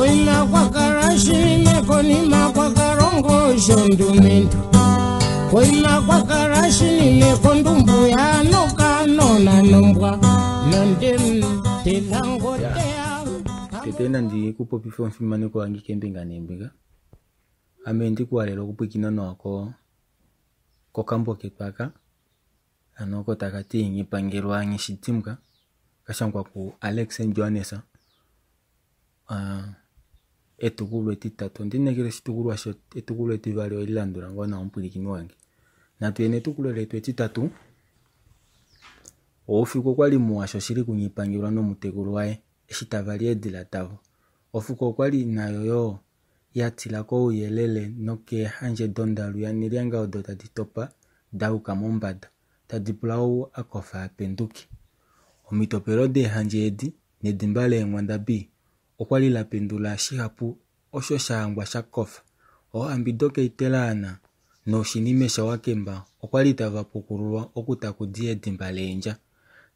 Koima kwa kala shinime konima kwa kalongo shondumentu. Koima kwa kala shinime kondumbu ya noka nona nombwa. Nondem telango tea. Tete nandi ku popife omufimaneko wange keembinga neembinga. Ame ndi ku halela okupwiikina nawa ko kokambo ketu aka. Ano oko taka ti Nghipangelwa Nghishidimka ka shangwa ku Alex Johannes. Etukulwa etitatu. Ondi inekela oshitukulwa etukulwa etivali oli landula ngoo nawa omupwilikini wange. Natu yeni etukulwa letu etitatu. Oufiku okwali muwa shoshili kuNghipangelwa nomutekulu waye eshi tava li eedila davo. Ofuko okwali nayo yoo ya tila kouyelele nokeehandje dondalu yaNelyanga odo tadi topa da yuka mombada tadi pula ou a kofa a penduke. Omitopelo deehandje edi nedimba leenghwandabi okwali la pendula shihapu osho sha hangwa sha kofa. Oohambi dokeitelaana noshinime shawakemba okwali tava pukululwa oku taku di edimba leendja.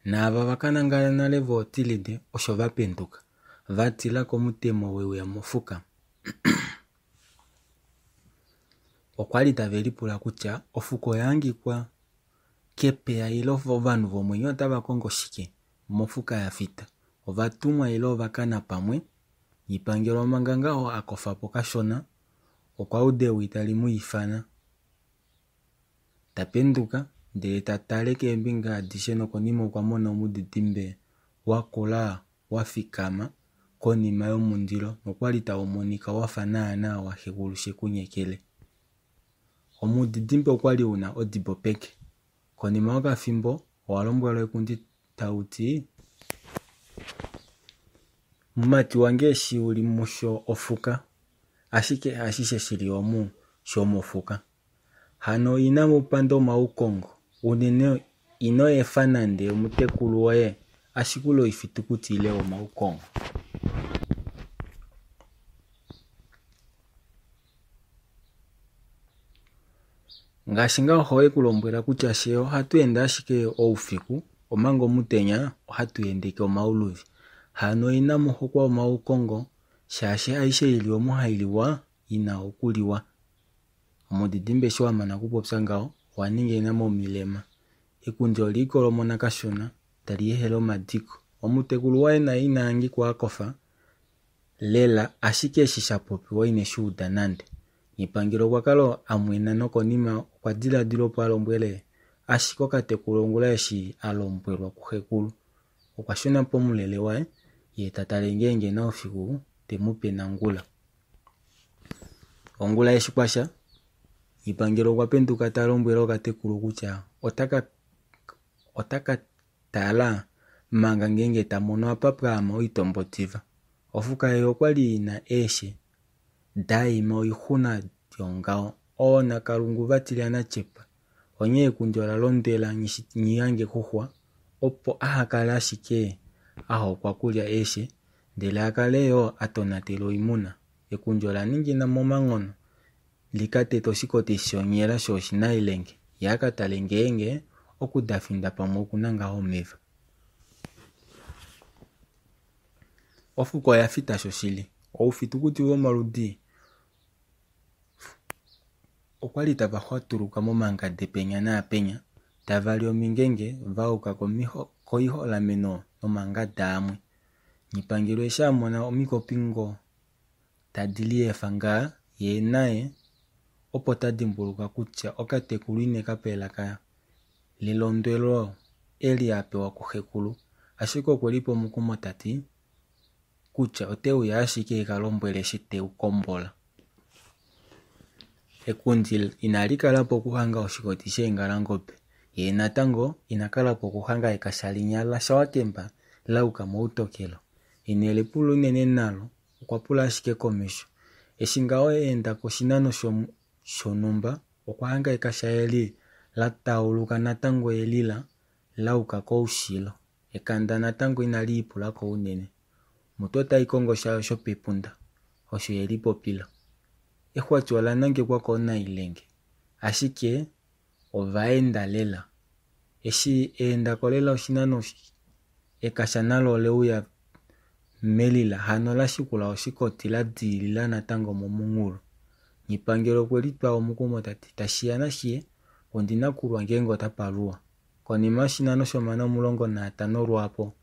Naava va ka nangala nale vootilide osho va penduka, va tila komutemo weuya mofuka. Okwali tave lipula kutya ofuka oya hangikwa kepeya ile ovanhu vomwenyo otava kongo shike mofuka ya fita. Ovatumwa ile ovakana pamwe. Nghipangelwa manga ngaho a kofa po kashona, okwa uda ewi tali mu ifana. Ta penduka ndele ta tale keembinga adishe nokonima okwa mona omudidimbe wa kula wa fikama konima yomundilo nokwali tau monika wafa naana waxekulu shekunyekele. Omudidimbe okwali una odibo peke. Konima yokafimbo owa lombwelwa ekundi tau ti mumati wange eshi uli musho ofuka, ashike hashishe shili omu shomofuka. Hano inamu panda omaukongo, unene ino efa nande omutekulu woye a shikule oifitukuti ile omaukongo. Ngaashi ngaho e ku lombwela kutya fye ohatu ende ashike oufiku, omanga omutenya ohatu endeke omauluvi. Hano inamu hokwa omaukongo, shaashi aishe ili omu hai liwa ina okuliwa. Omudidimbe eshi wa mana okupopya ngaho, owa ningina momilema. Ekundi ole likolomona kashona, tali ehele omadiko. Omutekulu waye naye ina hangikwa a kofa lela, ashike eshi sha popiwa ine shi uda nande. Nghipangela okwa kala a mwena nokonima okwa diladila opo a lombwele ashike okatekulu ongula eshi a lombwelwa kuxekulu. Okwa shuna pomulele waye, ye ta tale ngeenge naufiku te mu pe nangula. Ongula eshi kwasha, Nghipangela okwa penduka ta lombwele okatekulu kutya ota ka tala manga ngeenge ta mono apa pwaama oitombo diva. Ofuka ei okwali ina eeshe da ima oixuna yongaho. Oonakalungu va tilyana tyepa. Onghee ekundi ola londwela Nghihangexuxwa opo aha kale ashike a hokwa kulya eeshe, ndele a kale yoo a tonatela oimuna. Ekundi ola ningina momanghono li ka tete oshikoti shonghela shoshinailenge, ye a ka tale ngeenge oku da finda pamwe oku na ngaho omeva. Ofuka oya fita shoshili. Oufitukuti vomaludi okwali tava xwatuluka momangade penya naapenya, tava li omingenge va yuka koiholameno nomangada amwe. Nghipangelo eshi a mona omikopingo tadi liefa ngaa, ye naye opo ta dimbuluka kutya okatekulu ine ka pa elaka lelondwelo eli a pewa kuxekulu, ashike okwe lipa omukumo ta ti kutya ote uya ashike e ka lombwele eshi te u kombola. Ekundi inali kala po okuhanga oshikoti sheengalangobe, ye natango ina kala po okuhanga ekasha linya lashawakemba la yuka moutokelo. Ine lipula unene nalo, okwa pula ashike komesho. Eshi ngaho a enda koshinano shonhumba, okwa hanga ekasha eli la tauluka natango elila la yuka koushilo. Ekanda natango inali ipula ko unene. Mutu otai kongo shayo shopepunda, osho e lipopila. Exwati ola nangekwa koonailenge, ashike ova enda lela. Eshi a enda ko lela oshinano, ekasha nalo ole uya Melila hano la shikula oshikoti la diilila natango momunghulo. Nghipangela okwe litwa omukumo ta ti, Tashiya nashiye, ondi na kulwa ngeenge otapa luwa. Konima yoshinano shomana 15 lwaapo,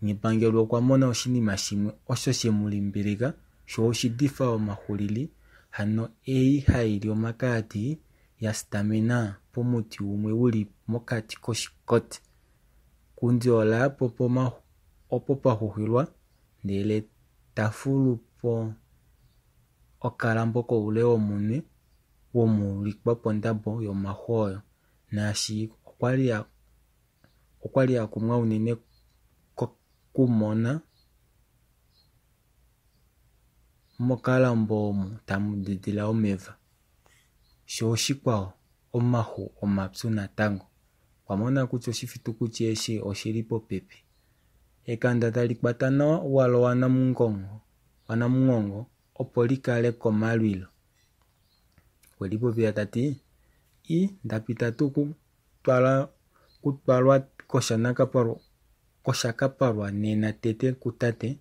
Nghipangelwa okwa mona oshinima shimwe osho she mu limbilika sho oshidifa yomaxulili hano ei hai li omakaadi ya sitamena pomuti umwe u li mokati koshikoti. Kundi ola ya po opo pa xuxilwa ndele ta fulu po okalambo koule womunwe womuulikwa pondabo yomaxu oyo. Naashi okwa li a kumwa unene kokumona mokalambo omu tamu didila omeva. Sho oshikwao, omaxu omapyu natango. Okwa mona kutya oshifitukuti eshi oshi li popepi. Ekanda tali kwata nawa owala wanamunghongo opo li kale komalwilo. Okwe lipopila ta ti, I, nda pita tuu kutwalwa koshakapalwa nena tete kutate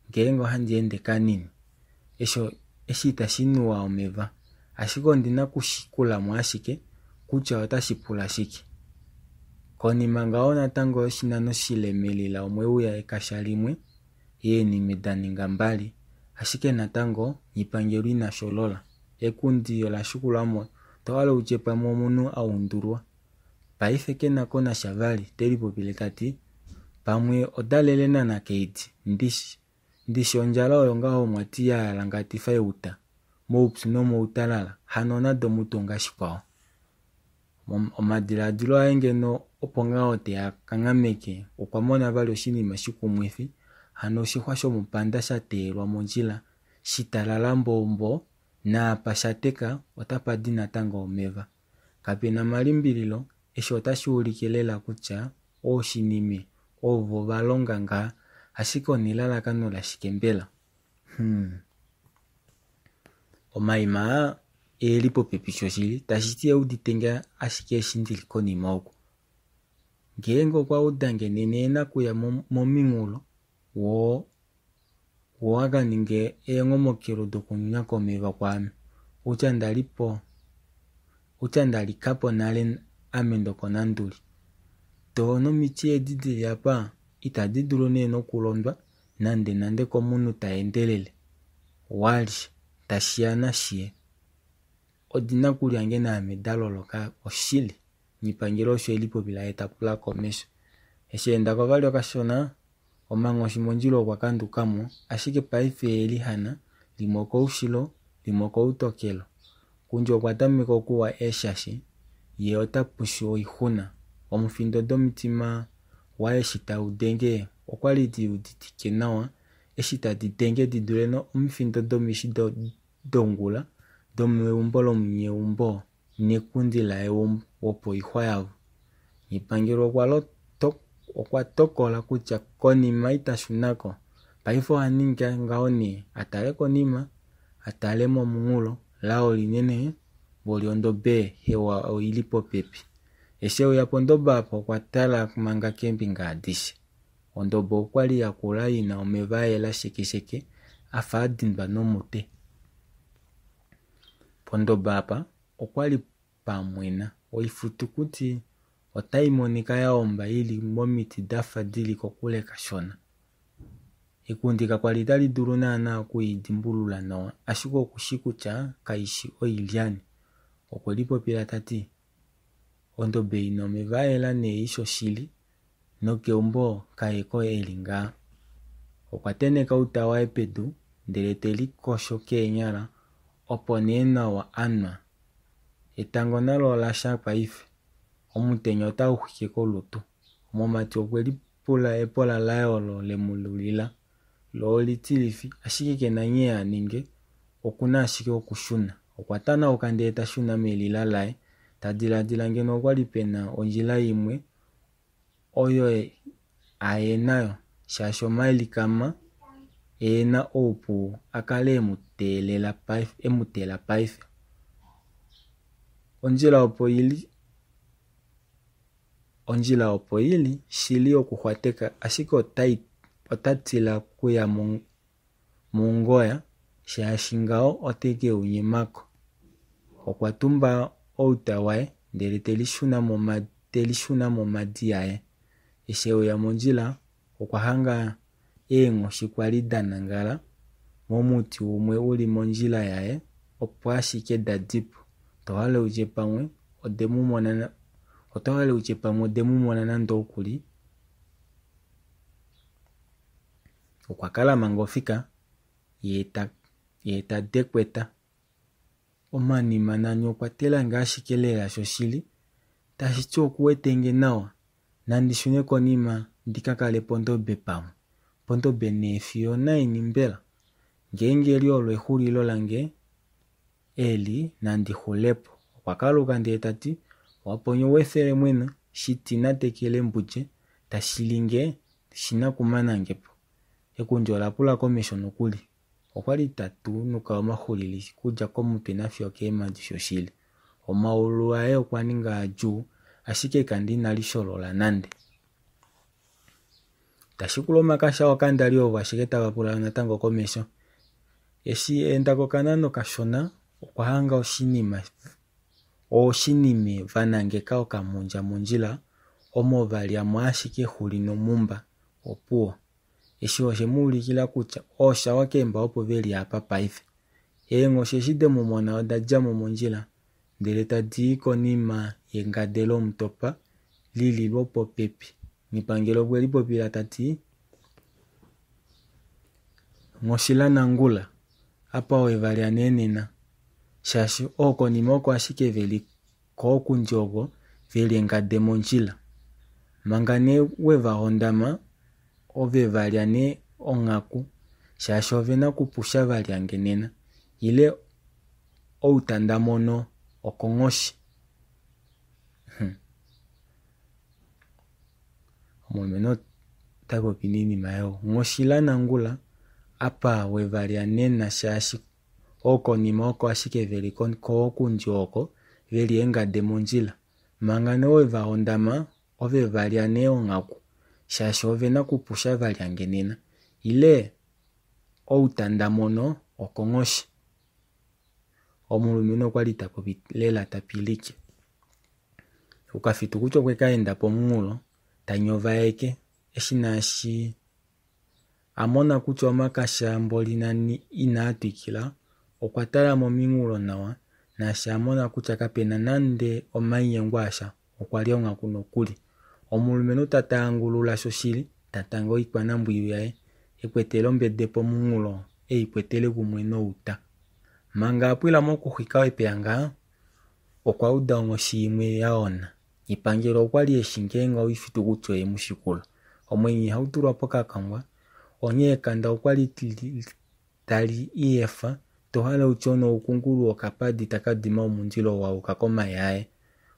ngeenge ohandi ende kanini. Eshi itashi nuwa omeva, ashike ondi na okushikula mo ashike kutya otashi pula shike. Konima ngaho natango yoshinano shile melila omwe uya ekasha limwe, eenime da ninga mbali, ashike natango Nghipangelwa ina sholola. Ekundi ola shikula mo, to hala utye pamwe omunhu a undulwa. Paife ke na ko nasha vali, te lipopile ta ti, Pamwe odalele naNakeidi, ndishi ondjala oyo ngaho mwa ti ya alangatifa euta, moupyu nomoutalala, hano nado mutu ongashikwao. Omadilaadilo aye ngeno opo ngaho te a kanghameke, okwa mona vali oshinima shikumwifi, hano oshixwa shomupanda sha teyelwa mondjila, shitalala mboomboo, naapa sha teka otapa di natango omeva. Kape na malimbililo, eshi otashi ulike lela kutya ooshinime ovo va longa ngaa, ashike onelalakano lashike mbela? Hmm. Omaima aa e li popepi shoshili, tashi ti eudite nge ashike eshi ndi li konima oku. Ngeenge okwa uda nge nena e na kuya mominghulo, woo woo a ka ninge eenghomokelo dokunyaka omeva kwaame. Outya nda li po, outya nda lika po nale ame ndokonanduli. Doo nomiti edi di li apa itadi dulu nee nokulondwa nande nande komunhu ta endelele. Walye, tashi ya nashiye. Odi na kulya nge naame da loloka oshili. Nghipangela osho e lipopila ye ta pula komesho. Eshi a enda ko vali okashona, omanghoshi mondjila okwa kanduka mo, ashike paife e lihana, limwe okoushilo, limwe okoutokelo. Kundji okwa tameka okuwa eeshashi, ye ota pushu oixuna. Omufindo domutima waye eshi tau denge okwa li di uditike nawa eshi tadi denge di dule omifindo domishi dongula domeumbo lomunyeumbo nekundi laye wopoixwa yavo. Nghipangelwa okwa tokola kutya konima ita shuna ko. Paife oha ningi ngaho nee a tale konima, a tale momunghulo, lao linene mboli ondobe hewa oi li popepi. Eshi e uya pondobe apa okwa tala manga keembinga adishe. Ondobe okwa li ya kula i na omeva a yela shekesheke a fa a dindwa nomute. Pondobe apa okwa li pa mwena. Oifitukuti otai monika ya omba i li momiti da fa di li kokule kashona. Ekundi kakwa li tali dulu naanaa oku i dimbulula nawa, ashike oku shi kutya kai shi oilyani. Okwe lipopila ta ti, Ondobe i na omeva a yela nee shoshili, nokeumbo kaye ko e li ngaa. Okwa tenheka outa waye pedu ndele te likosho keenyala opo nee nawa a nwa. Etango nalo ola sha paife. Omutenya otau xwike kolutu. Omumati okwe lipula epola laye olo le mu lulila. Lo olitilifi, ashike ke na nghee a ninge, oku na ashike okushuna. Okwa tanauka ndee ta shuna melila laye, ta diladila ngeno okwa li pe na ondjila imwe oyo a ye nayo, shaashi omailikama e na oupu a kale e mu teela paife. Ondjila opo i li Ondjila opo i li shili yokuxwateka, ashike ota tila okuya mongoya shaashi ngaho ote ke u nyemako. Okwa tumba outa waye ndele te lishuna momhadi yaye. Eshi e uya mondjila okwa hanga eenghoshi kwa li da nangala momuti umwe u li mondjila yaye opo ashike da di po. To hale utye pamwe ode mu mona oto hale utye pamwe ode mu mona nande okuli. Okwa kala manga ofika yee ta dekweta. Omanima nani okwa tela nge ashike lela shoshili, tashi ti oku wete nge nawa. Nandi shune konima ndi ka kale pondobe pamwe. Pondobe nee fiyo onaini mbela? Ngeenge eli olo exulilo lange eli, nandi xule po. Okwa kaluka ndee ta ti, Waponya oweefele mwene, shiti natekele mbudje, tashi li nge, shi na kumana nge po. Ekundi ola pula komesho nokuli. Okwali ta tuunuka omaxulili kudja komutwe nafiyo okeemadi shoshili. Omaulu aye okwa ninga adjuu, ashike ekanda inali sholola nande. Ta shikula omakasha ookandali ovo ashike tava pula natango komesho. Eshi a enda ko okanano kashona, okwa hanga oshinima oshinime va nangeka okamundja mondjila omo va lya mo ashike exuli nomumba, opuwo. Eshi oshe mu ulikila kutya ooshawa keemba opo ve li apa paife. Eenghoshi eshi de mu mona oda dja mo mondjila ndele tadi i konima yengade lomutopa li li lwopopepi. Nghipangela okwe lipopila ta ti, Nghoshi laNangula, apa owe va lya nee nena, shaashi ookonima oko ashike ve li kookundi oko ve li engade mondjila. Manga nee we va hondama, ove va lya nee onghaku, shaashi ove na kupusha va lya nge nena, ile outa nda mono okonghoshi. Omulumenhu ota popi nee oinima yaye. Nghoshi laNangula, apa we va lya nena shaashi ookonima oko ashike ve li kookundi oko ve li eengade mondjila. Manga nee we va hondama, ove va lya nee onghaku shaashi ove na kupusha va lya nge nena. Ile outa nda mono okonghoshi. Omulumenhu okwa li ta popi lela ta pilike. Okafitukuti okwe ka enda pomunghulo ta nyovaeke eshi naashi a mona kutya omakasha amboli nani inaa twikila, okwa tala mominghulo nawa naashi a mona kutya kape na nande omainyengo asha, okwa lya onghaku nokuli. Omulumenhu ta taangulula shoshili, ta tange oikwanambwiyu yaye, e kwetele ombede pomunghulo e i kwetele kumwe nouta. Manga a pwila mokuxwika epyanga, okwa uda onghoshi imwe ya ona. Nghipangela okwa li eshi ngeenge oifitukuti oye mu shikula. Omwenyo ihau tulwa pokakangwa, onghee ekanda okwa li tali i efa, to hale utye onoukungulu wokapadi taka dima omundilo wa yuka komaye aye.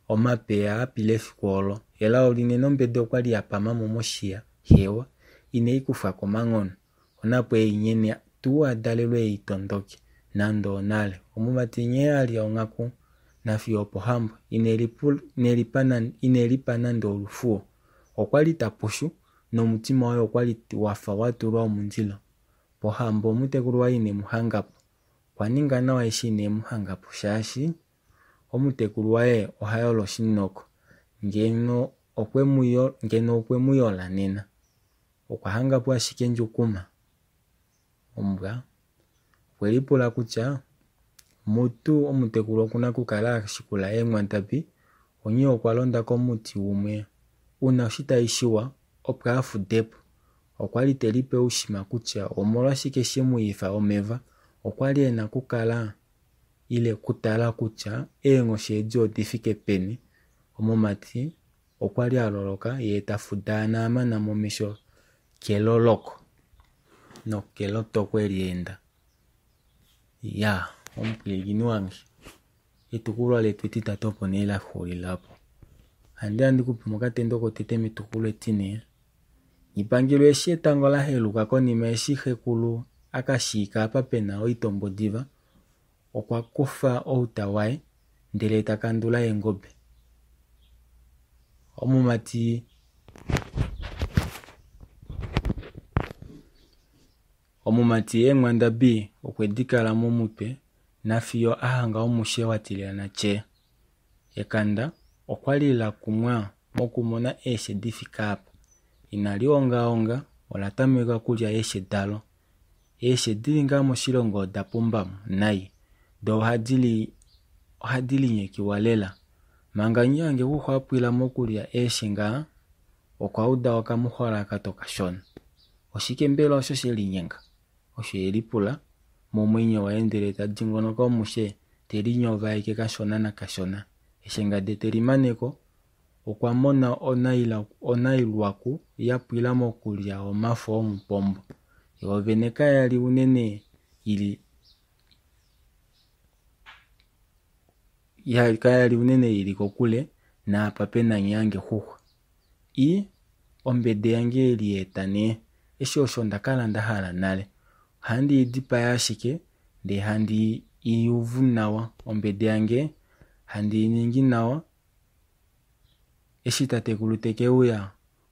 Omapeya a pile efiku olo. Elao linene ombede okwa li ya pama mo moshiya, hewa, inai kufwa komanghono. Onapo ei nghene tuu a dalelwe ei tondoke, nande onale. Omumati nghee a lya onghaku nafiyo opohambo, ine lipa nande olufuwo. Okwa li ta pushu, nomutima waye okwa li wa fa wa tulwa omundilo. Pohambo omutekulu waye ine mu hanga po. Okwa ninga nawa eshi ine mu hanga po shaashi omutekulu waye oha yolo oshinoko. Ngeno okwe mu yola nena. Okwa hanga po ashike Ndjukuma, ombwa. Okwe lipula kutya mutu omutekulu oku na okukala a shikula eenghwandabi, onghee okwa londa komuti umwe u na oshitai shiwa opo a fude po. Okwa li te lipe oushima kutya omolwashike she mu ifa omeva. Okwa li e na okukala ile okutala kutya eenghoshi edi odi fike peni. Omumati Okwa li a loloka yee ta fudaana a mana momesho keloloko nokelotoko eli enda. Ya, omupwilikini wange, etukulwa letu etitatu opo nee la xulila po. Handi handi ku pe mokatendo kotete metukulwa etine. Nghipangelo eshi etango la heluka konima eshi xekulu a ka shiika apa pe na oitombodiva, okwa kufa outa waye ndele ta kandula eengobe. Omumati. Omumati eenghwandabi okwe di kala momutwe nafiyo a hanga omushe wa tilyana tyee. Ekanda okwali la kumwa mokumona eeshe difike apa. Inali ongaonga, ola tameka okulya eeshe dalo. Eeshe dili ngaa moshilongo oda pumbamo nai, doo ohadi linyekiwa lela. Manga Nghiyangexuxwa a pwila mokulya eeshe ngaa, okwa uda okamuxwalakato kashona. Oshike mbela osho she linyenga? Osho e lipula momwenyo waye ndele ta dingonoka omushe te linyovaeke kashona nakashona. Eshi engade te limaneko, okwa mona onailwaku ya pwila mokulya omafo omupombo. Yoovene kaya li unene ili kaya li unene ili kokule naapa pe na Nghiyangexuxwa. I, ombede yange ye lieta nee. Eshi osho nda kala nda hala nale. Ohandi i dipaya ashike ndee handi i uvu nawa. Ombede yange handi i ningi nawa. Eshi tatekulu te ke uya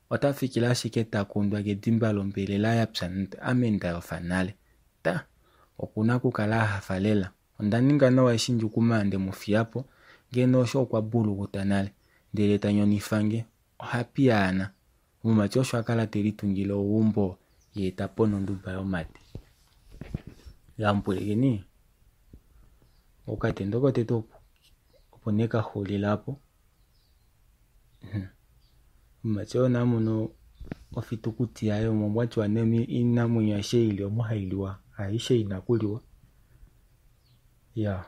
ota fikile ashike ta kundwa kedimba lombelela ya pya ame nda yofa nale. Ta, oku na okukala a hafa lela. Onda ninga nawa eshi Ndjukuma nde mu fiya po, ngeno osho okwa bulukuta nale, ndele ta nyonifa nge. Oha piyaana. Omumati osho a kala te litungile ouumbo yee ta pono onduba yomate. Yamupwilikini, okatendo kotete opo nee ka xulila opo. Omumati oo naa mono ofitukuti yaye omo mwa tiwa nee oinamwenyo aishe ili omo hai liwa, haaishe ina kuliwa. Ya,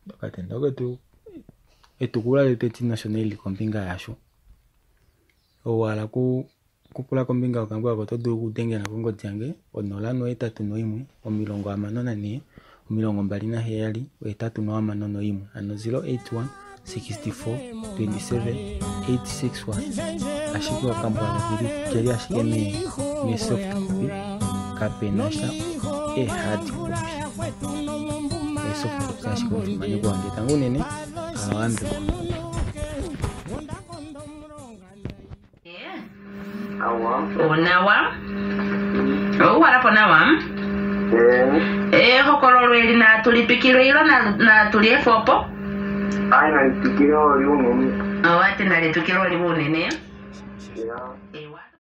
okatendo ketu etukulwa letu etine osho nee lili kombinga yasho. Ou wa hala okupula kombinga yokambo ako oto dulu okudengela kongodi yange 081 64 27 861 hano 081 64 27 861. Ashike okambo aka keli ashike me soft copy, kapena sha e hard copy. E soft copy ashike omufimanekwa wange tango unene kala wa yambekwa. Onawa ouwalapo nawa ehokololo eli natu lipikile ilo natu liefe opo owati nalitukile oliwa unene.